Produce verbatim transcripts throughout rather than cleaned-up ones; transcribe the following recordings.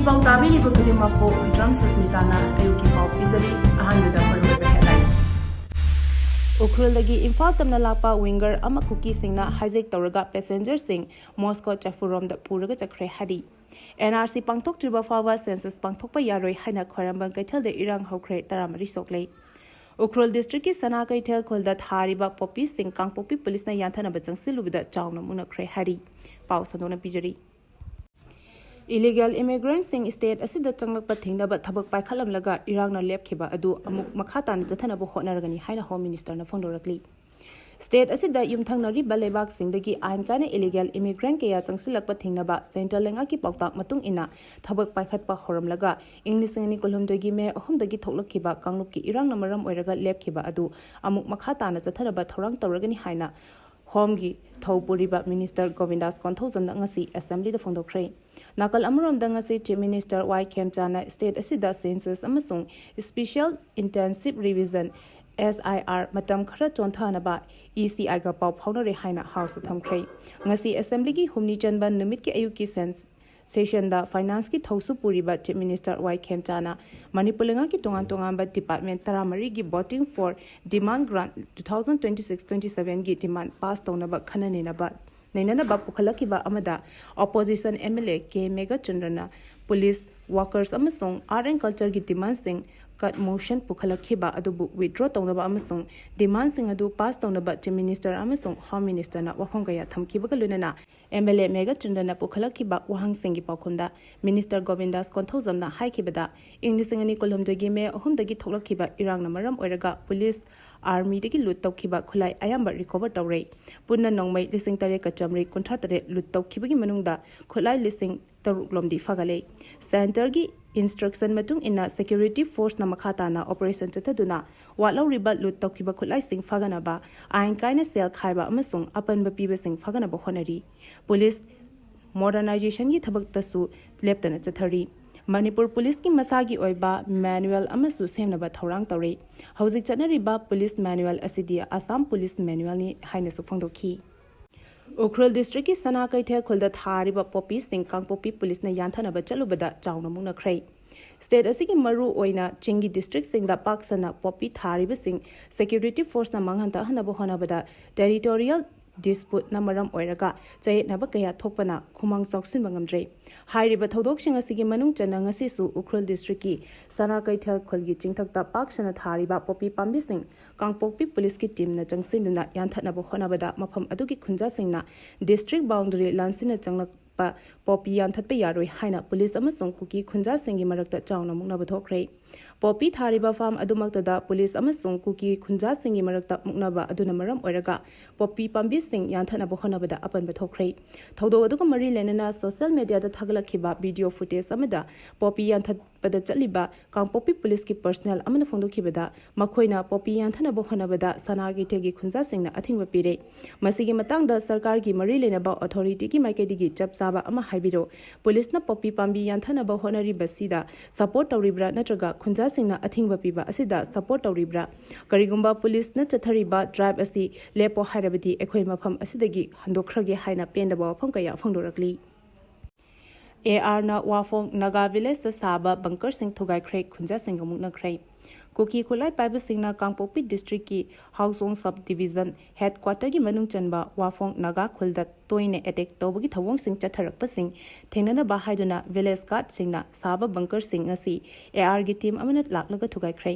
ꯄꯥꯎ ꯇꯥꯕꯤꯔꯤꯕ ꯈꯨꯗꯤꯡꯃꯛꯄꯨ ꯋꯤꯗ꯭ꯔꯝ ꯁꯨꯁꯃꯤꯇꯥꯅ ꯑꯌꯨꯛꯀꯤ ꯄꯥꯎ ꯄꯤꯖꯔꯤ꯫ ꯑꯍꯥꯟꯕꯗ ꯃꯔꯨꯑꯣꯏꯕ headline꯫ ꯎꯈ꯭ꯔꯨꯜꯗꯒꯤ ꯏꯝꯐꯥꯜ ꯇꯝꯅ ꯂꯥꯛꯄ winger ꯑꯃ ꯀꯨꯀꯤꯁꯤꯡꯅ hijack ꯇꯧꯔꯒ passengerꯁꯤꯡ ꯃꯣꯁꯀꯣ ꯆꯐꯨꯔꯣꯝꯗ ꯄꯨꯔꯒ ꯆꯠꯈ꯭ꯔꯦ ꯍꯥꯏꯔꯤ꯫ NRC ꯄꯥꯡꯊꯣꯛꯇ꯭ꯔꯤꯕ ꯐꯥꯎꯕ census ꯄꯥꯡꯊꯣꯛꯄ ꯌꯥꯔꯣꯏ ꯍꯥꯏꯅ ꯈ꯭ꯋꯥꯏꯔꯝꯕꯟ ꯀꯩꯊꯦꯜꯗ ꯏꯔꯥꯡ ꯍꯧꯈ꯭ꯔꯦ, ꯇꯔꯥꯃꯔꯤ ꯁꯣꯛꯂꯦ꯫ ꯎꯈ꯭ꯔꯨꯜ districtꯀꯤ ꯁꯅꯥ ꯀꯩꯊꯦꯜ ꯈꯨꯜꯗ ꯊꯥꯔꯤꯕ ꯄꯣꯄꯤꯁꯤꯡ ꯀꯥꯡꯄꯣꯛꯄꯤ ꯄꯨꯂꯤꯁꯅ ꯌꯥꯟꯊꯅꯕ ꯆꯪꯁꯤꯜꯂꯨꯕꯗ ꯆꯥꯎꯅ ꯃꯨꯟꯅꯈ꯭ꯔꯦ ꯍꯥꯏꯔꯤ꯫ ꯄꯥꯎ ꯁꯟꯗꯣꯛꯅ ꯄꯤꯖꯔꯤ꯫ Illegal immigrantꯁꯤꯡ state ꯑꯁꯤꯗ ꯆꯪꯂꯛꯄ ꯊꯤꯡꯅꯕ ꯊꯕꯛ ꯄꯥꯏꯈꯠꯂꯝꯂꯒ ꯏꯔꯥꯡꯅ ꯂꯦꯞꯈꯤꯕ ꯑꯗꯨ ꯑꯃꯨꯛ ꯃꯈꯥ ꯇꯥꯅ ꯆꯠꯊꯅꯕ ꯍꯣꯠꯅꯔꯒꯅꯤ ꯍꯥꯏꯅ Home Ministerꯅ ꯐꯣꯡꯗꯣꯔꯛꯂꯤ꯫ State ꯑꯁꯤꯗ ꯌꯨꯝꯊꯪꯅꯔꯤꯕ ꯂꯩꯕꯥꯛꯁꯤꯡꯗꯒꯤ ꯑꯥꯏꯟ ꯀꯥꯏꯅ illegal immigrant ꯀꯌꯥ ꯆꯪꯁꯤꯜꯂꯛꯄ ꯊꯤꯡꯅꯕ central ꯂꯩꯉꯥꯛꯀꯤ ꯄꯥꯎꯇꯥꯛ ꯃꯇꯨꯡ ꯏꯟꯅ ꯊꯕꯛ ꯄꯥꯏꯈꯠꯄ ꯍꯧꯔꯝꯂꯒ, ꯏꯪ ꯂꯤꯁꯤꯡ ꯑꯅꯤ ꯀꯨꯟꯍꯨꯝꯗꯣꯏꯒꯤ ꯃꯦ ꯑꯍꯨꯝꯗꯒꯤ ꯊꯣꯛꯂꯛꯈꯤꯕ ꯀꯥꯡꯂꯨꯞꯀꯤ ꯏꯔꯥꯡꯅ ꯃꯔꯝ ꯑꯣꯏꯔꯒ ꯂꯦꯞꯈꯤꯕ ꯑꯗꯨ ꯑꯃꯨꯛ ꯃꯈꯥ ꯇꯥꯅ ꯆꯠꯊꯅꯕ ꯊꯧꯔꯥꯡ ꯇꯧꯔꯒꯅꯤ ꯍꯥꯏꯅ Homeꯒꯤ ꯊꯧ ꯄꯨꯔꯤꯕ Minister ꯒꯣꯕꯤꯟꯗꯥꯁ ꯀꯣꯟꯊꯧꯖꯝꯅ ꯉꯁꯤ Assemblyꯗ ꯐꯣꯡꯗꯣꯛꯈ꯭ꯔꯦ꯫ ꯅꯥꯀꯜ ꯑꯃꯔꯣꯝꯗ ꯉꯁꯤ Chief Minister ꯋꯥꯏ ꯈꯦꯝꯆꯥꯅ state ꯑꯁꯤꯗ census ꯑꯃꯁꯨꯡ Special Intensive Revision, SIR, ꯃꯇꯝ ꯈꯔ ꯆꯣꯟꯊꯅꯕ ECIꯒ ꯄꯥꯎ ꯐꯥꯎꯅꯔꯦ ꯍꯥꯏꯅ Houseꯇ ꯊꯝꯈ꯭ꯔꯦ꯫ ꯉꯁꯤ Assemblyꯒꯤ ꯍꯨꯝꯅꯤ ꯆꯟꯕ ꯅꯨꯃꯤꯠꯀꯤ ꯑꯌꯨꯛꯀꯤ sessionꯗ financeꯀꯤ ꯊꯧꯁꯨ ꯄꯨꯔꯤꯕ Chief Minister ꯋꯥꯏ ꯈꯦꯝꯆꯥꯅ ꯃꯅꯤꯄꯨꯔ ꯂꯩꯉꯥꯛꯀꯤ ꯇꯣꯉꯥꯟ ꯇꯣꯉꯥꯟꯕ department ꯇꯔꯥꯃꯔꯤꯒꯤ Voting for Demand Grant two thousand twenty-six twenty-sevenꯒꯤ demand pass ꯇꯧꯅꯕ ꯈꯟꯅ ꯅꯩꯅꯕ ꯅꯩꯅꯅꯕ ꯄꯨꯈꯠꯂꯛꯈꯤꯕ ꯑꯃꯗ opposition MLA ꯀꯦ ꯃꯦꯘꯆꯟꯗ꯭ꯔꯅ police, workers ꯑꯃꯁꯨꯡ art and cultureꯒꯤ demandꯁꯤꯡ cut motion ꯄꯨꯈꯠꯂꯛꯈꯤꯕ ꯑꯗꯨꯕꯨ withdraw ꯇꯧꯅꯕ ꯑꯃꯁꯨꯡ demandꯁꯤꯡ ꯑꯗꯨ pass ꯇꯧꯅꯕ Chief Minister ꯑꯃꯁꯨꯡ Home Ministerꯅ ꯋꯥꯐꯝ ꯀꯌꯥ ꯊꯝꯈꯤꯕꯒ ꯂꯣꯏꯅꯅ MLA ꯃꯦꯘꯆꯟꯗ꯭ꯔꯅ ꯄꯨꯈꯠꯂꯛꯈꯤꯕ ꯋꯥꯍꯪꯁꯤꯡꯒꯤ ꯄꯥꯎꯈꯨꯝꯗ Minister ꯒꯣꯕꯤꯟꯗꯥꯁ ꯀꯣꯟꯊꯧꯖꯝꯅ ꯍꯥꯏꯈꯤꯕꯗ, ꯏꯪ ꯂꯤꯁꯤꯡ ꯑꯅꯤ ꯀꯨꯟꯍꯨꯝꯗꯣꯏꯒꯤ ꯃꯦ ꯑꯍꯨꯝꯗꯒꯤ ꯊꯣꯛꯂꯛꯈꯤꯕ ꯏꯔꯥꯡꯅ ꯃꯔꯝ ꯑꯣꯏꯔꯒ police, armyꯗꯒꯤ loot ꯇꯧꯈꯤꯕ ꯈꯨꯠꯂꯥꯏ ꯑꯌꯥꯝꯕ recover ꯇꯧꯔꯦ꯫ ꯄꯨꯟꯅ ꯅꯣꯡꯃꯩ ꯂꯤꯁꯤꯡ ꯇꯔꯦꯠꯀ ꯆꯥꯃꯔꯤ ꯀꯨꯟꯊ꯭ꯔꯥ ꯇꯔꯦꯠ loot ꯇꯧꯈꯤꯕꯒꯤ ꯃꯅꯨꯡꯗ ꯈꯨꯠꯂꯥꯏ ꯂꯤꯁꯤꯡ ꯇꯔꯨꯛ ꯂꯣꯝꯗꯤ ꯐꯥꯒꯠꯂꯦ꯫ Centreꯒꯤ instruction ꯃꯇꯨꯡ ꯏꯟꯅ security forceꯅ ꯃꯈꯥ ꯇꯥꯅ operation ꯆꯠꯊꯗꯨꯅ ꯋꯥꯠꯍꯧꯔꯤꯕ loot ꯇꯧꯈꯤꯕ ꯈꯨꯠꯂꯥꯏꯁꯤꯡ ꯐꯥꯒꯠꯅꯕ, ꯑꯥꯏꯟ ꯀꯥꯏꯅ ꯁꯦꯜ ꯈꯥꯏꯕ ꯑꯃꯁꯨꯡ ꯑꯄꯟꯕ ꯄꯤꯕꯁꯤꯡ ꯐꯥꯒꯠꯅꯕ ꯍꯣꯠꯅꯔꯤ꯫ Police modernizationꯒꯤ ꯊꯕꯛꯇꯁꯨ ꯂꯦꯞꯇꯅ ꯆꯠꯊꯔꯤ꯫ ꯃꯅꯤꯄꯨꯔ policeꯀꯤ ꯃꯁꯥꯒꯤ ꯑꯣꯏꯕ manual ꯑꯃꯁꯨ ꯁꯦꯝꯅꯕ ꯊꯧꯔꯥꯡ ꯇꯧꯔꯤ꯫ ꯍꯧꯖꯤꯛ ꯆꯠꯅꯔꯤꯕ police manual ꯑꯁꯤꯗꯤ Assam Police Manualꯅꯤ ꯍꯥꯏꯅꯁꯨ ꯐꯣꯡꯗꯣꯛꯈꯤ꯫ ꯎꯈ꯭ꯔꯨꯜ ꯗꯤꯁꯇ꯭ꯔꯤꯛꯀꯤ ꯁꯅꯥ ꯀꯩꯊꯦꯜ ꯈꯨꯜꯗ ꯊꯥꯔꯤꯕ ꯄꯣꯄꯤꯁꯤꯡ ꯀꯥꯡꯄꯣꯛꯄꯤ ꯄꯨꯂꯤꯁꯅ ꯌꯥꯟꯊꯠꯅꯕ ꯆꯠꯂꯨꯕꯗ ꯆꯥꯎꯅ ꯃꯨꯛꯅꯈ꯭ꯔꯦ꯫ ꯁ꯭ꯇꯦꯠ ꯑꯁꯤꯒꯤ ꯃꯔꯨ ꯑꯣꯏꯅ ꯆꯤꯡꯒꯤ ꯗꯤꯁꯇ꯭ꯔꯤꯛꯁꯤꯡꯗ ꯄꯥꯛ ꯁꯟꯅ ꯄꯣꯄꯤ ꯊꯥꯔꯤꯕꯁꯤꯡ ꯁꯦꯀ꯭ꯌꯨꯔꯤꯇꯤ ꯐꯣꯔꯁꯅ ꯃꯥꯡꯍꯟ ꯇꯥꯛꯍꯟꯅꯕ ꯍꯣꯠꯅꯕꯗ ꯇꯦꯔꯤꯇꯣꯔꯤꯌꯦꯜ ꯗꯤꯁꯄ꯭ꯌꯨꯠꯅ ꯃꯔꯝ ꯑꯣꯏꯔꯒ ꯆꯌꯦꯠꯅꯕ ꯀꯌꯥ ꯊꯣꯛꯄꯅ ꯈꯨꯃꯥꯡ ꯆꯥꯎꯁꯤꯟꯕ ꯉꯝꯗ꯭ꯔꯦ꯫ ꯍꯥꯏꯔꯤꯕ ꯊꯧꯗꯣꯛꯁꯤꯡ ꯑꯁꯤꯒꯤ ꯃꯅꯨꯡ ꯆꯟꯅ ꯉꯁꯤꯁꯨ ꯎꯈ꯭ꯔꯨꯜ ꯗꯤꯁꯇ꯭ꯔꯤꯛꯀꯤ ꯁꯅꯥ ꯀꯩꯊꯦꯜ ꯈꯨꯜꯒꯤ ꯆꯤꯡꯊꯛꯇ ꯄꯥꯛ ꯁꯟꯅ ꯊꯥꯔꯤꯕ ꯄꯣꯄꯤ ꯄꯥꯝꯕꯤꯁꯤꯡ ꯀꯥꯡꯄꯣꯛꯄꯤ ꯄꯨꯂꯤꯁꯀꯤ ꯇꯤꯝꯅ ꯆꯪꯁꯤꯟꯗꯨꯅ ꯌꯥꯟꯊꯠꯅꯕ ꯍꯣꯠꯅꯕꯗ ꯃꯐꯝ ꯑꯗꯨꯒꯤ ꯈꯨꯟꯖꯥꯁꯤꯡꯅ ꯗꯤꯁꯇ꯭ꯔꯤꯛ ꯕꯥꯎꯟꯗꯔꯤ ꯂꯥꯟꯁꯤꯟꯅ ꯆꯪꯂꯛꯄ ꯄꯣꯄꯤ ꯌꯥꯟꯊꯠꯄ ꯌꯥꯔꯣꯏ ꯍꯥꯏꯅ ꯄꯨꯂꯤꯁ ꯑꯃꯁꯨꯡ ꯀꯨꯀꯤ ꯈꯨꯟꯖꯥꯁꯤꯡꯒꯤ ꯃꯔꯛꯇ ꯆꯥꯎꯅ ꯃꯨꯛꯅꯕ ꯊꯣꯛꯈ꯭ꯔꯦ꯫ ꯄꯣꯄꯤ ꯊꯥꯔꯤꯕ ꯐꯥꯔꯝ ꯑꯗꯨꯃꯛꯇꯗ ꯄꯨꯂꯤꯁ ꯑꯃꯁꯨꯡ ꯀꯨꯀꯤ ꯈꯨꯟꯖꯥꯁꯤꯡꯒꯤ ꯃꯔꯛꯇ ꯃꯨꯛꯅꯕ ꯑꯗꯨꯅ ꯃꯔꯝ ꯑꯣꯏꯔꯒ ꯄꯣꯄꯤ ꯄꯥꯝꯕꯤꯁꯤꯡ ꯌꯥꯟꯊꯠꯅꯕ ꯍꯣꯠꯅꯕꯗ ꯑꯄꯟꯕ ꯊꯣꯛꯈ꯭ꯔꯦ꯫ ꯊꯧꯗꯣꯛ ꯑꯗꯨꯒ ꯃꯔꯤ ꯂꯩꯅꯅ ꯁꯣꯁꯤꯌꯦꯜ ꯃꯤꯗꯤꯌꯥꯗ ꯊꯥꯒꯠꯂꯛꯈꯤꯕ ꯚꯤꯗꯤꯑꯣ ꯐꯨꯇꯦꯖ ꯑꯃꯗ ꯄꯣꯄꯤ ꯌꯥꯟꯊꯠꯄꯗ ꯆꯠꯂꯤꯕ ꯀꯥꯡꯄꯣꯛꯄꯤ ꯄꯨꯂꯤꯁꯀꯤ ꯄꯔꯁꯅꯦꯜ ꯑꯃꯅ ꯐꯣꯡꯗꯣꯛꯈꯤꯕꯗ ꯃꯈꯣꯏꯅ ꯄꯣꯄꯤ ꯌꯥꯟꯊꯠꯅꯕ ꯍꯣꯠꯅꯕꯗ ꯁꯅꯥ ꯀꯩꯊꯦꯜꯒꯤ ꯈꯨꯟꯖꯥꯁꯤꯡꯅ ꯑꯊꯤꯡꯕ ꯄꯤꯔꯦ꯫ ꯃꯁꯤꯒꯤ ꯃꯇꯥꯡꯗ ꯁꯔꯀꯥꯔꯒꯤ ꯃꯔꯤ ꯂꯩꯅꯕ ꯑꯣꯊꯣꯔꯤꯇꯤꯒꯤ ꯃꯥꯏꯀꯩꯗꯒꯤ ꯆꯞ ꯆꯥꯕ ꯑꯃ ꯍꯥꯏꯕꯤꯔꯣ꯫ ꯄꯨꯂꯤꯁꯅ ꯄꯣꯄꯤ ꯄꯥꯝꯕꯤ ꯌꯥꯟꯊꯠꯅꯕ ꯍꯣꯠꯅꯔꯤꯕꯁꯤꯗ ꯁꯄꯣꯔꯠ ꯇꯧꯔꯤꯕ꯭ꯔꯥ ꯅꯠꯇ꯭ꯔꯒ ꯈꯨꯟꯖꯥꯁꯤꯡꯅ ꯑꯊꯤꯡꯕ ꯄꯤꯕ ꯑꯁꯤꯗ ꯁꯄꯣꯔꯠ ꯇꯧꯔꯤꯕ꯭ꯔꯥ? ꯀꯔꯤꯒꯨꯝꯕ ꯄꯨꯂꯤꯁꯅ ꯆꯠꯊꯔꯤꯕ ꯗ꯭ꯔꯥꯏꯚ ꯑꯁꯤ ꯂꯦꯞꯄꯣ ꯍꯥꯏꯔꯕꯗꯤ ꯑꯩꯈꯣꯏ ꯃꯐꯝ ꯑꯁꯤꯗꯒꯤ ꯍꯟꯗꯣꯛꯈ꯭ꯔꯒꯦ ꯍꯥꯏꯅ ꯄꯦꯟꯗꯕ ꯋꯥꯐꯝ ꯀꯌꯥ ꯐꯣꯡꯗꯣꯔꯛꯂꯤ꯫ ꯑꯦ ꯑꯥꯔꯅ ꯋꯥꯐꯣꯡ ꯅꯥꯒꯥ ꯚꯤꯂꯦꯖꯇ ꯁꯥꯕ ꯕꯪꯀꯔꯁꯤꯡ ꯊꯨꯒꯥꯏꯈ꯭ꯔꯦ, ꯈꯨꯟꯖꯥꯁꯤꯡꯒ ꯃꯨꯛꯅꯈ꯭ꯔꯦ꯫ ꯀꯨꯀꯤ ꯈꯨꯠꯂꯥꯏ ꯄꯥꯏꯕꯁꯤꯡꯅ ꯀꯥꯡꯄꯣꯛꯄꯤ ꯗꯤꯁꯇ꯭ꯔꯤꯛꯀꯤ ꯍꯥꯎꯁꯣꯡ ꯁꯕ ꯗꯤꯚꯤꯖꯟ ꯍꯦꯗꯀ꯭ꯋꯥꯇꯔꯒꯤ ꯃꯅꯨꯡ ꯆꯟꯕ ꯋꯥꯐꯣꯡ ꯅꯥꯒꯥ ꯈꯨꯜꯗ ꯇꯣꯏꯅ ꯑꯦꯇꯦꯛ ꯇꯧꯕꯒꯤ ꯊꯧꯑꯣꯡꯁꯤꯡ ꯆꯠꯊꯔꯛꯄꯁꯤꯡ ꯊꯦꯡꯅꯅꯕ ꯍꯥꯏꯗꯨꯅ ꯚꯤꯂꯦꯖ ꯒꯥꯔꯗꯁꯤꯡꯅ ꯁꯥꯕ ꯕꯪꯀꯔꯁꯤꯡ ꯉꯁꯤ ꯑꯦ ꯑꯥꯔꯒꯤ ꯇꯤꯝ ꯑꯃꯅ ꯂꯥꯛꯂꯒ ꯊꯨꯒꯥꯏꯈ꯭ꯔꯦ꯫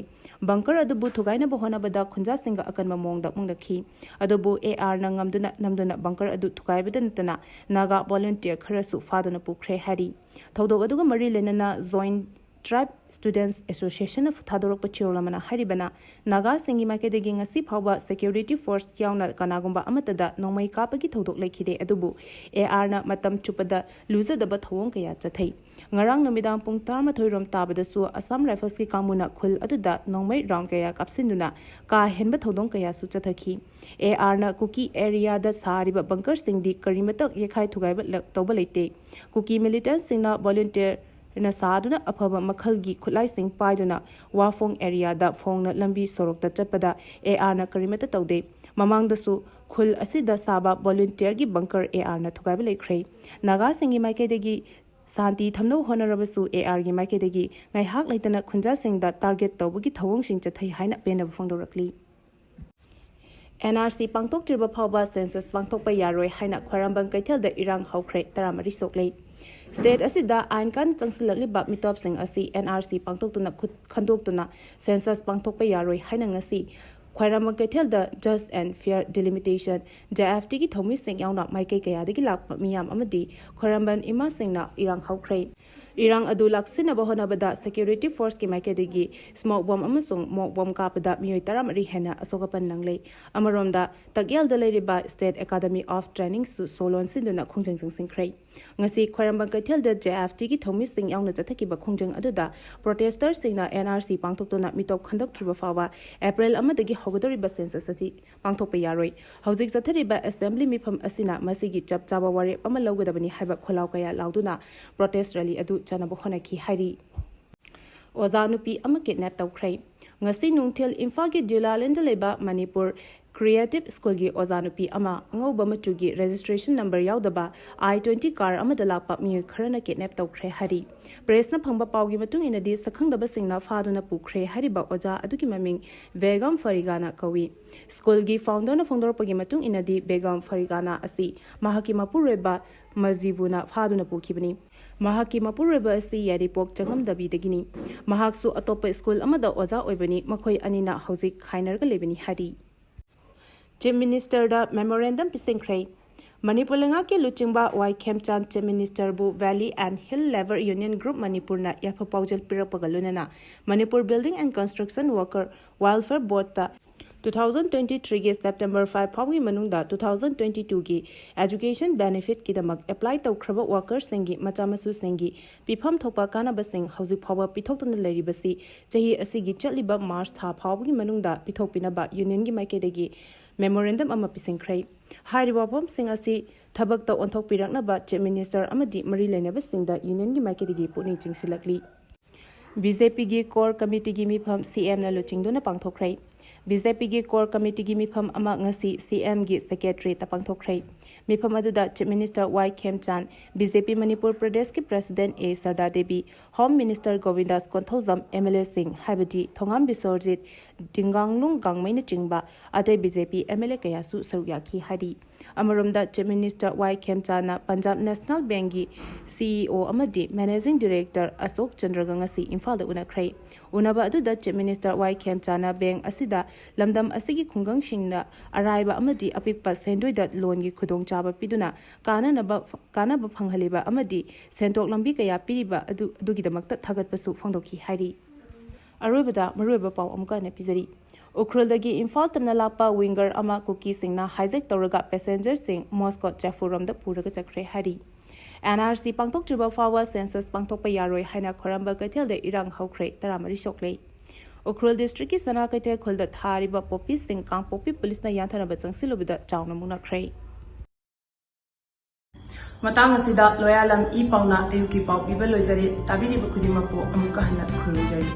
ꯕꯪꯀꯔ ꯑꯗꯨꯕꯨ ꯊꯨꯒꯥꯏꯅꯕ ꯍꯣꯠꯅꯕꯗ ꯈꯨꯟꯖꯥꯁꯤꯡꯒ ꯑꯀꯟꯕ ꯃꯑꯣꯡꯗ ꯃꯨꯛꯅꯈꯤ꯫ ꯑꯗꯨꯕꯨ ꯑꯦ ꯑꯥꯔꯅ ꯉꯝꯗꯨꯅ ꯅꯝꯗꯨꯅ ꯕꯪꯀꯔ ꯑꯗꯨ ꯊꯨꯒꯥꯏꯕꯗ ꯅꯠꯇꯅ ꯅꯥꯒꯥ ꯚꯣꯂꯨꯟꯇꯤꯌꯔ ꯈꯔꯁꯨ ꯐꯥꯗꯨꯅ ꯄꯨꯈ꯭ꯔꯦ ꯍꯥꯏꯔꯤ꯫ ꯊꯧꯗꯣꯛ ꯑꯗꯨꯒ ꯃꯔꯤ ꯂꯩꯅꯅ ꯖꯣꯏꯟꯠ ꯇ꯭ꯔꯥꯏꯕ ꯁ꯭ꯇꯨꯗꯦꯟꯠꯁ ꯑꯦꯁꯣꯁꯤꯌꯦꯁꯟꯅ ꯊꯥꯗꯣꯔꯛꯄ ꯆꯦꯔꯣꯜ ꯑꯃꯅ ꯍꯥꯏꯔꯤꯕꯅ, ꯅꯥꯒꯥꯁꯤꯡꯒꯤ ꯃꯥꯏꯀꯩꯗꯒꯤ ꯉꯁꯤ ꯐꯥꯎꯕ ꯁꯦꯀ꯭ꯌꯨꯔꯤꯇꯤ ꯐꯣꯔꯁ ꯌꯥꯎꯅ ꯀꯅꯥꯒꯨꯝꯕ ꯑꯃꯠꯇꯗ ꯅꯣꯡꯃꯩ ꯀꯥꯞꯄꯒꯤ ꯊꯧꯗꯣꯛ ꯂꯩꯈꯤꯗꯦ, ꯑꯗꯨꯕꯨ ꯑꯦ ꯑꯥꯔꯅ ꯃꯇꯝ ꯆꯨꯞꯄꯗ ꯂꯨꯖꯗꯕ ꯊꯧꯑꯣꯡ ꯀꯌꯥ ꯆꯠꯊꯩ꯫ ꯉꯔꯥꯡ ꯅꯨꯃꯤꯗꯥꯡ ꯄꯨꯡ ꯇꯔꯥꯃꯥꯊꯣꯏ ꯔꯣꯝ ꯇꯥꯕꯗꯁꯨ ꯑꯁꯥꯝ ꯔꯥꯏꯐꯜꯁꯀꯤ ꯀꯥꯡꯕꯨꯅ ꯈꯨꯜ ꯑꯗꯨꯗ ꯅꯣꯡꯃꯩ ꯔꯥꯎꯟ ꯀꯌꯥ ꯀꯥꯞꯁꯤꯟꯗꯨꯅ ꯀꯥ ꯍꯦꯟꯕ ꯊꯧꯗꯣꯡ ꯀꯌꯥꯁꯨ ꯆꯠꯊꯈꯤ꯫ ꯑꯦ ꯑꯥꯔꯅ ꯀꯨꯀꯤ ꯑꯦꯔꯤꯌꯥꯗ ꯁꯥꯔꯤꯕ ꯕꯪꯀꯔꯁꯤꯡꯗꯤ ꯀꯔꯤꯃꯇ ꯌꯦꯛꯈꯥꯏ ꯊꯨꯒꯥꯏꯕ ꯂ-, ꯇꯧꯕ ꯂꯩꯇꯦ꯫ ꯀꯨꯀꯤ ꯃꯤꯂꯤꯇꯦꯟꯠꯁꯤꯡꯅ ꯚꯣꯂꯨꯟꯇꯤꯌꯔꯅ ꯁꯥꯗꯨꯅ ꯑꯐꯕ ꯃꯈꯜꯒꯤ ꯈꯨꯠꯂꯥꯏꯁꯤꯡ ꯄꯥꯏꯗꯨꯅ ꯋꯥꯐꯣꯡ ꯑꯦꯔꯤꯌꯥꯗ ꯐꯣꯡꯅ ꯂꯝꯕꯤ ꯁꯣꯔꯣꯛꯇ ꯆꯠꯄꯗ ꯑꯦ ꯑꯥꯔꯅ ꯀꯔꯤꯃꯠꯇ ꯇꯧꯗꯦ꯫ ꯃꯃꯥꯡꯗꯁꯨ ꯈꯨꯜ ꯑꯁꯤꯗ ꯁꯥꯕ ꯚꯣꯂꯨꯟꯇꯤꯌꯔꯒꯤ ꯕꯪꯀꯔ ꯑꯦ ꯑꯥꯔꯅ ꯊꯨꯒꯥꯏꯕ ꯂꯩꯈ꯭ꯔꯦ꯫ ꯅꯥꯒꯥꯁꯤꯡꯒꯤ ꯃꯥꯏꯀꯩꯗꯒꯤ ꯁꯥꯟꯇꯤ ꯊꯝꯅꯕ ꯍꯣꯠꯅꯔꯕꯁꯨ ꯑꯦ ꯑꯥꯔꯒꯤ ꯃꯥꯏꯀꯩꯗꯒꯤ ꯉꯥꯏꯍꯥꯛ ꯂꯩꯇꯅ ꯈꯨꯟꯖꯥꯁꯤꯡꯗ ꯇꯥꯔꯒꯦꯠ ꯇꯧꯕꯒꯤ ꯊꯧꯑꯣꯡꯁꯤꯡ ꯆꯠꯊꯩ ꯍꯥꯏꯅ ꯄꯦꯟꯗꯕ ꯐꯣꯡꯗꯣꯔꯛꯂꯤ꯫ ꯑꯦꯟ ꯑꯥꯔ ꯁꯤ ꯄꯥꯡꯊꯣꯛꯇ꯭ꯔꯤꯕ ꯐꯥꯎꯕ ꯁꯦꯟꯁꯁ ꯄꯥꯡꯊꯣꯛꯄ ꯌꯥꯔꯣꯏ ꯍꯥꯏꯅ ꯈ꯭ꯋꯥꯏꯔꯝꯕꯟ ꯀꯩꯊꯦꯜꯗ ꯏꯔꯥꯡ ꯍꯧꯈ꯭ꯔꯦ꯫ ꯇꯔꯥꯃꯔꯤ ꯁꯣꯛꯂꯦ꯫ ꯁ꯭ꯇꯦꯠ ꯑꯁꯤꯗ ꯑꯥꯏꯟ ꯀꯥꯟ ꯆꯪꯁꯤꯜꯂꯛꯂꯤꯕ ꯃꯤꯇꯣꯞꯁꯤꯡ ꯑꯁꯤ ꯑꯦꯟ ꯑꯥꯔ ꯁꯤ ꯄꯥꯡꯊꯣꯛꯇꯨꯅ ꯈꯨꯠ ꯈꯟꯗꯣꯛꯇꯨꯅ ꯁꯦꯟꯁꯁ ꯄꯥꯡꯊꯣꯛꯄ ꯌꯥꯔꯣꯏ ꯍꯥꯏꯅ ꯉꯁꯤ ꯈ꯭ꯋꯥꯏꯔꯝꯕꯟ ꯀꯩꯊꯦꯜꯗ Just and Fair Delimitation, J F T ꯒꯤ ꯊꯧꯃꯤꯁꯤꯡ ꯌꯥꯎꯅ ꯃꯥꯏꯀꯩ ꯀꯌꯥꯗꯒꯤ ꯂꯥꯛꯄ ꯃꯤꯌꯥꯝ ꯑꯃꯗꯤ ꯈ꯭ꯋꯥꯏꯔꯝꯕꯟ ꯏꯃꯥꯁꯤꯡꯅ ꯏꯔꯥꯡ ꯍꯧꯈ꯭ꯔꯦ꯫ ꯏꯔꯥꯡ ꯑꯗꯨ ꯂꯥꯛꯁꯤꯟꯅꯕ ꯍꯣꯠꯅꯕꯗ ꯁꯦꯀ꯭ꯌꯨꯔꯤꯇꯤ ꯐꯣꯔꯁꯀꯤ ꯃꯥꯏꯀꯩꯗꯒꯤ ꯁ꯭ꯃꯣꯛ ꯕꯣꯝ ꯑꯃꯁꯨꯡ ꯃꯣꯛ ꯕꯣꯝ ꯀꯥꯞꯄꯗ ꯃꯤꯑꯣꯏ ꯇꯔꯥꯃꯔꯤ ꯍꯦꯟꯅ ꯑꯁꯣꯛ ꯑꯄꯟ ꯅꯪꯂꯦ꯫ ꯑꯃꯔꯣꯝꯗ, ꯇꯛꯌꯦꯜꯗ ꯂꯩꯔꯤꯕ State Academy of Trainingꯁꯨ ꯁꯣ ꯂꯣꯟꯁꯤꯟꯗꯨꯅ ꯈꯣꯡꯖꯪ ꯆꯪꯁꯤꯟꯈ꯭ꯔꯦ꯫ ꯉꯁꯤ ꯈ꯭ꯋꯥꯏꯔꯝꯕꯟ ꯀꯩꯊꯦꯜꯗ J F Tꯒꯤ ꯊꯧꯃꯤꯁꯤꯡ ꯌꯥꯎꯅ ꯆꯠꯊꯈꯤꯕ ꯈꯣꯡꯖꯪ ꯑꯗꯨꯗ ꯄ꯭ꯔꯣꯇꯦꯁꯇꯔꯁꯤꯡꯅ N R C ꯄꯥꯡꯊꯣꯛꯇꯨꯅ ꯃꯤꯇꯣꯞ ꯈꯟꯗꯣꯛꯇ꯭ꯔꯤꯕ ꯐꯥꯎꯕ ꯑꯦꯄ꯭ꯔꯤꯜ ꯑꯃꯗꯒꯤ ꯍꯧꯒꯗꯧꯔꯤꯕ ꯁꯦꯟꯁꯁ ꯑꯁꯤ ꯄꯥꯡꯊꯣꯛꯄ ꯌꯥꯔꯣꯏ꯫ ꯍꯧꯖꯤꯛ ꯆꯠꯊꯔꯤꯕ ꯑꯦꯁꯦꯝꯕ꯭ꯂꯤ ꯃꯤꯐꯝ ꯑꯁꯤꯅ ꯃꯁꯤꯒꯤ ꯆꯞ ꯆꯥꯕ ꯋꯥꯔꯦꯞ ꯑꯃ ꯂꯧꯒꯗꯕꯅꯤ ꯍꯥꯏꯕ ꯈꯣꯜꯂꯥꯎ ꯀꯌꯥ ꯂꯥꯎꯗꯨꯅ ꯄ꯭ꯔꯣꯇꯦꯁ ꯔꯦꯂꯤ ꯑꯗꯨ ꯆꯠꯅꯕ ꯍꯣꯠꯅꯈꯤ ꯍꯥꯏꯔꯤ꯫ ꯑꯣꯖꯥ ꯅꯨꯄꯤ ꯑꯃ ꯀꯤꯗꯅꯦꯞ ꯇꯧꯈ꯭ꯔꯦ꯫ ꯉꯁꯤ ꯅꯨꯡꯊꯤꯜ ꯏꯝꯐꯥꯜꯒꯤ ꯗ꯭ꯌꯨꯂꯥꯂꯦꯟꯗ ꯂꯩꯕ ꯃꯅꯤꯄꯨꯔ ꯀ꯭ꯔꯤꯌꯦꯇꯤꯞ ꯁ꯭ꯀꯨꯜꯒꯤ ꯑꯣꯖꯥ ꯅꯨꯄꯤ ꯑꯃ ꯑꯉꯧꯕ ꯃꯆꯨꯒꯤ ꯔꯦꯖꯤꯁꯇ꯭ꯔꯦꯁꯟ ꯅꯝꯕꯔ ꯌꯥꯎꯗꯕ I twenty car ꯑꯃꯗ ꯂꯥꯛꯄ ꯃꯤꯑꯣꯏ ꯈꯔꯅ ꯀꯤꯗꯅꯦꯞ ꯇꯧꯈ꯭ꯔꯦ ꯍꯥꯏꯔꯤ꯫ ꯄ꯭ꯔꯦꯁꯅ ꯐꯪꯕ ꯄꯥꯎꯒꯤ ꯃꯇꯨꯡ ꯏꯟꯅꯗꯤ, ꯁꯛꯈꯪꯗꯕꯁꯤꯡꯅ ꯐꯥꯗꯨꯅ ꯄꯨꯈ꯭ꯔꯦ ꯍꯥꯏꯔꯤꯕ ꯑꯣꯖꯥ ꯑꯗꯨꯒꯤ ꯃꯃꯤꯡ ꯕꯦꯒꯝ ꯐꯔꯤꯒꯥꯅ ꯀꯧꯏ꯫ ꯁ꯭ꯀꯨꯜꯒꯤ ꯐꯥꯎꯟꯗꯔꯅ ꯐꯣꯡꯗꯣꯔꯛꯄꯒꯤ ꯃꯇꯨꯡ ꯏꯟꯅꯗꯤ, ꯕꯦꯒꯝ ꯐꯔꯤꯒꯥꯅ ꯑꯁꯤ ꯃꯍꯥꯛꯀꯤ ꯃꯄꯨꯔꯣꯏꯕ ꯃꯖꯤꯕꯨꯅ ꯐꯥꯗꯨꯅ ꯄꯨꯈꯤꯕꯅꯤ꯫ ꯃꯍꯥꯛꯀꯤ ꯃꯄꯨꯔꯣꯏꯕ ꯑꯁꯤ ꯌꯥꯏꯔꯤꯄꯣꯛ ꯆꯪꯉꯝꯗꯕꯤꯗꯒꯤꯅꯤ꯫ ꯃꯍꯥꯛꯁꯨ ꯑꯇꯣꯞꯄ ꯁ꯭ꯀꯨꯜ ꯑꯃꯗ ꯑꯣꯖꯥ ꯑꯣꯏꯕꯅꯤ꯫ ꯃꯈꯣꯏ ꯑꯅꯤꯅ ꯍꯧꯖꯤꯛ ꯈꯥꯏꯅꯔꯒ ꯂꯩꯕꯅꯤ ꯍꯥꯏꯔꯤ꯫ ꯆꯤꯐ ꯃꯤꯅꯤꯁꯇꯔꯗ ꯃꯦꯃꯣꯔꯦꯟꯗꯝ ꯄꯤꯁꯤꯟꯈ꯭ꯔꯦ꯫ ꯃꯅꯤꯄꯨꯔ ꯂꯩꯉꯥꯛꯀꯤ ꯂꯨꯆꯤꯡꯕ ꯋꯥꯏ ꯈꯦꯝꯆꯥꯟ ꯆꯤꯐ ꯃꯤꯅꯤꯁꯇꯔꯕꯨ Valley and Hill Labour Union Group ꯃꯅꯤꯄꯨꯔꯅ ꯌꯥꯏꯐ ꯄꯥꯎꯖꯦꯜ ꯄꯤꯔꯛꯄꯒ ꯂꯣꯏꯅꯅ Manipur Building and Construction Worker Welfare Boardꯇ two thousand twenty-threeꯒꯤ September five ꯐꯥꯎꯒꯤ ꯃꯅꯨꯡꯗ two thousand twenty-twoꯒꯤ education benefitꯀꯤꯗꯃꯛ apply ꯇꯧꯈ꯭ꯔꯕ workerꯁꯤꯡꯒꯤ ꯃꯆꯥ ꯃꯁꯨꯁꯤꯡꯒꯤ ꯄꯤꯐꯝ ꯊꯣꯛꯄ ꯀꯥꯟꯅꯕꯁꯤꯡ ꯍꯧꯖꯤꯛ ꯐꯥꯎꯕ ꯄꯤꯊꯣꯛꯇꯨꯅ ꯂꯩꯔꯤꯕꯁꯤ ꯆꯍꯤ ꯑꯁꯤꯒꯤ ꯆꯠꯂꯤꯕ March ꯊꯥ ꯐꯥꯎꯕꯒꯤ ꯃꯅꯨꯡꯗ ꯄꯤꯊꯣꯛꯄꯤꯅꯕ unionꯒꯤ ꯃꯥꯏꯀꯩꯗꯒꯤ memorandum ꯑꯃ ꯄꯤꯁꯤꯟꯈ꯭ꯔꯦ꯫ ꯍꯥꯏꯔꯤꯕ ꯋꯥꯐꯝꯁꯤꯡ ꯑꯁꯤ ꯊꯕꯛꯇ ꯑꯣꯟꯊꯣꯛꯄꯤꯔꯛꯅꯕ Chief Minister ꯑꯃꯗꯤ ꯃꯔꯤ ꯂꯩꯅꯕꯁꯤꯡꯗ unionꯒꯤ ꯃꯥꯏꯀꯩꯗꯒꯤ ꯄꯨꯛꯅꯤꯡ ꯆꯤꯡꯁꯤꯜꯂꯛꯂꯤ꯫ BJPꯒꯤ core committeeꯒꯤ ꯃꯤꯐꯝ CMꯅ ꯂꯨꯆꯤꯡꯗꯨꯅ ꯄꯥꯡꯊꯣꯛꯈ꯭ꯔꯦ꯫ ꯕꯤ ꯖꯦ ꯄꯤꯒꯤ ꯀꯣꯔ ꯀꯃꯤꯇꯤꯒꯤ ꯃꯤꯐꯝ ꯑꯃ ꯉꯁꯤ ꯁꯤ ꯑꯦꯝꯒꯤ ꯁꯦꯀ꯭ꯔꯦꯇꯔꯤꯌꯦꯠꯇ ꯄꯥꯡꯊꯣꯛꯈ꯭ꯔꯦ꯫ ꯃꯤꯐꯝ ꯑꯗꯨꯗ chief minister Y Khemchand, B J P Manipur ꯄ꯭ꯔꯗꯦꯁꯀꯤ president A Sarda Devi, home minister Govindas Konthoujam, M L ꯑꯦꯁꯤꯡ ꯍꯥꯏꯕꯗꯤ ꯊꯣꯉꯥꯝ ꯕꯤꯁꯣꯔꯖꯤꯠ, ꯗꯤꯡꯒꯥꯡꯂꯨꯡ ꯒꯥꯡꯃꯩꯅꯆꯤꯡꯕ ꯑꯇꯩ B J P M L A ꯀꯌꯥꯁꯨ ꯁꯔꯨꯛ ꯌꯥꯈꯤ ꯍꯥꯏꯔꯤ꯫ ꯑꯃꯔꯣꯝꯗ ꯆꯤꯐ ꯃꯤꯅꯤꯁꯇꯔ ꯋꯥꯏ ꯈꯦꯝꯆꯥꯟꯅ ꯄꯟꯖꯥꯕ ꯅꯦꯁꯅꯦꯜ ꯕꯦꯡꯛꯀꯤ ꯁꯤ ꯏ ꯑꯣ ꯑꯃꯗꯤ ꯃꯦꯅꯦꯖꯤꯡ ꯗꯤꯔꯦꯛꯇꯔ ꯑꯁꯣꯛ ꯆꯟꯗ꯭ꯔꯒ ꯉꯁꯤ ꯏꯝꯐꯥꯜꯗ ꯎꯅꯈ꯭ꯔꯦ꯫ ꯎꯅꯕ ꯑꯗꯨꯗ ꯆꯤꯐ ꯃꯤꯅꯤꯁꯇꯔ ꯋꯥꯏ ꯈꯦꯝꯆꯥꯟꯅ ꯕꯦꯡꯛ ꯑꯁꯤꯗ ꯂꯝꯗꯝ ꯑꯁꯤꯒꯤ ꯈꯨꯡꯒꯪꯁꯤꯡꯗ ꯑꯔꯥꯏꯕ ꯑꯃꯗꯤ ꯑꯄꯤꯛꯄ ꯁꯦꯟꯗꯣꯏꯗ ꯂꯣꯟꯒꯤ ꯈꯨꯗꯣꯡꯆꯥꯕ ꯄꯤꯗꯨꯅ ꯀꯥꯟꯅꯅꯕ, ꯀꯥꯟꯅꯕ ꯐꯪꯍꯜꯂꯤꯕ ꯑꯃꯗꯤ ꯁꯦꯟꯊꯣꯛ ꯂꯝꯕꯤ ꯀꯌꯥ ꯄꯤꯔꯤꯕ ꯑꯗꯨ, ꯑꯗꯨꯒꯤꯗꯃꯛꯇ ꯊꯥꯒꯠꯄꯁꯨ ꯐꯣꯡꯗꯣꯛꯈꯤ ꯍꯥꯏꯔꯤ꯫ ꯑꯔꯣꯏꯕꯗ ꯃꯔꯨꯑꯣꯏꯕ ꯄꯥꯎ ꯑꯃꯨꯛꯀ ꯍꯟꯅ ꯄꯤꯖꯔꯤ꯫ ꯎꯈ꯭ꯔꯨꯜꯗꯒꯤ ꯏꯝꯐꯥꯜ ꯇꯝꯅ ꯂꯥꯛꯄ ꯋꯤꯡꯒꯔ ꯑꯃ ꯀꯨꯀꯤꯁꯤꯡꯅ ꯍꯥꯏꯖꯦꯛ ꯇꯧꯔꯒ ꯄꯦꯁꯦꯟꯖꯔꯁꯤꯡ ꯃꯣꯁꯀꯣꯠ ꯆꯦꯐꯨꯔꯣꯝꯗ ꯄꯨꯔꯒ ꯆꯠꯈ꯭ꯔꯦ ꯍꯥꯏꯔꯤ꯫ ꯑꯦꯟ ꯑꯥꯔ ꯁꯤ ꯄꯥꯡꯊꯣꯛꯇ꯭ꯔꯤꯕ ꯐꯥꯎꯕ ꯁꯦꯟꯁꯁ ꯄꯥꯡꯊꯣꯛꯄ ꯌꯥꯔꯣꯏ ꯍꯥꯏꯅ ꯈꯣꯔꯝꯕ ꯀꯩꯊꯦꯜꯗ ꯏꯔꯥꯡ ꯍꯧꯈ꯭ꯔꯦ, ꯇꯔꯥꯃꯔꯤ ꯁꯣꯛꯂꯦ꯫ ꯎꯈ꯭ꯔꯨꯜ ꯗꯤꯁꯇ꯭ꯔꯤꯛꯀꯤ ꯁꯅꯥ ꯀꯩꯊꯦꯜ ꯈꯨꯜꯗ ꯊꯥꯔꯤꯕ ꯄꯣꯄꯤꯁꯤꯡ ꯀꯥꯡꯄꯣꯛꯄꯤ ꯄꯨꯂꯤꯁꯅ ꯌꯥꯟꯊꯅꯕ ꯆꯪꯁꯤꯜꯂꯨꯕꯗ ꯆꯥꯎꯅ ꯃꯨꯛꯅꯈ꯭ꯔꯦ꯫ ꯃꯇꯥꯡ ꯑꯁꯤꯗ ꯂꯣꯌꯥꯂꯝ ꯏ ꯄꯥꯎꯅ ꯑꯌꯨꯛꯀꯤ ꯄꯥꯎ ꯄꯤꯕ ꯂꯣꯏꯖꯔꯦ꯫ ꯇꯥꯕꯤꯔꯤꯕ ꯈꯨꯗꯤꯡꯃꯛꯄꯨ ꯑꯃꯨꯛꯀ ꯍꯟꯅ ꯈꯨꯔꯨꯝꯖꯔꯤ꯫